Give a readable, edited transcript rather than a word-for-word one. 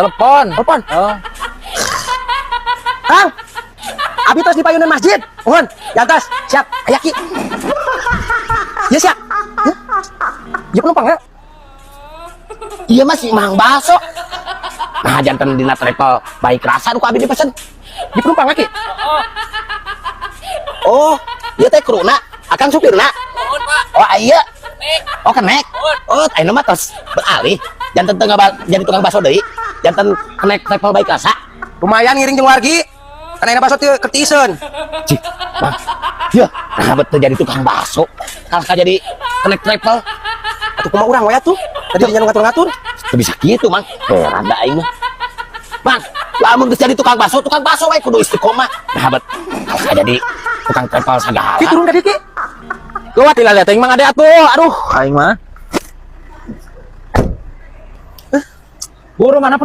Telepon. Telepon. Oh. Kang. Abi tos di payunan masjid. Mohon, di atas. Siap. Aya, Ki. Ya siap. Ya. Ya penumpang ya. Iya, Mas, si Mang Baso. Nah, janten dina travel baik rasa nu ku abi dipesen. Di penumpang ya, Ki. Oh, ieu teh kruna, akang supirna. Oh, iya. Oh, kenek. Oh, ayeuna mah tos beralih. Janten teu jadi tukang bakso deui. Janten kenek travel baik rasa. Lumayan ngiring jeung wargi. Karena ini bakso teu kertiseun. Cik, Mang. Ya, nah betul jadi tukang bakso. Kalau jadi kenek travel, Atuh kumaha urang we atuh. Tadi dia ngatur-ngatur. Teu bisa kitu, Mang. Heran da aing mah. Mang, lamun geus jadi tukang bakso we kudu istiqomah. Nah, bet kalau jadi tukang travel sagala. Ki, turun ka dieu, Ki. Gawat lah lihat aing mah ada atuh. Aduh, aing mah. Buru mana?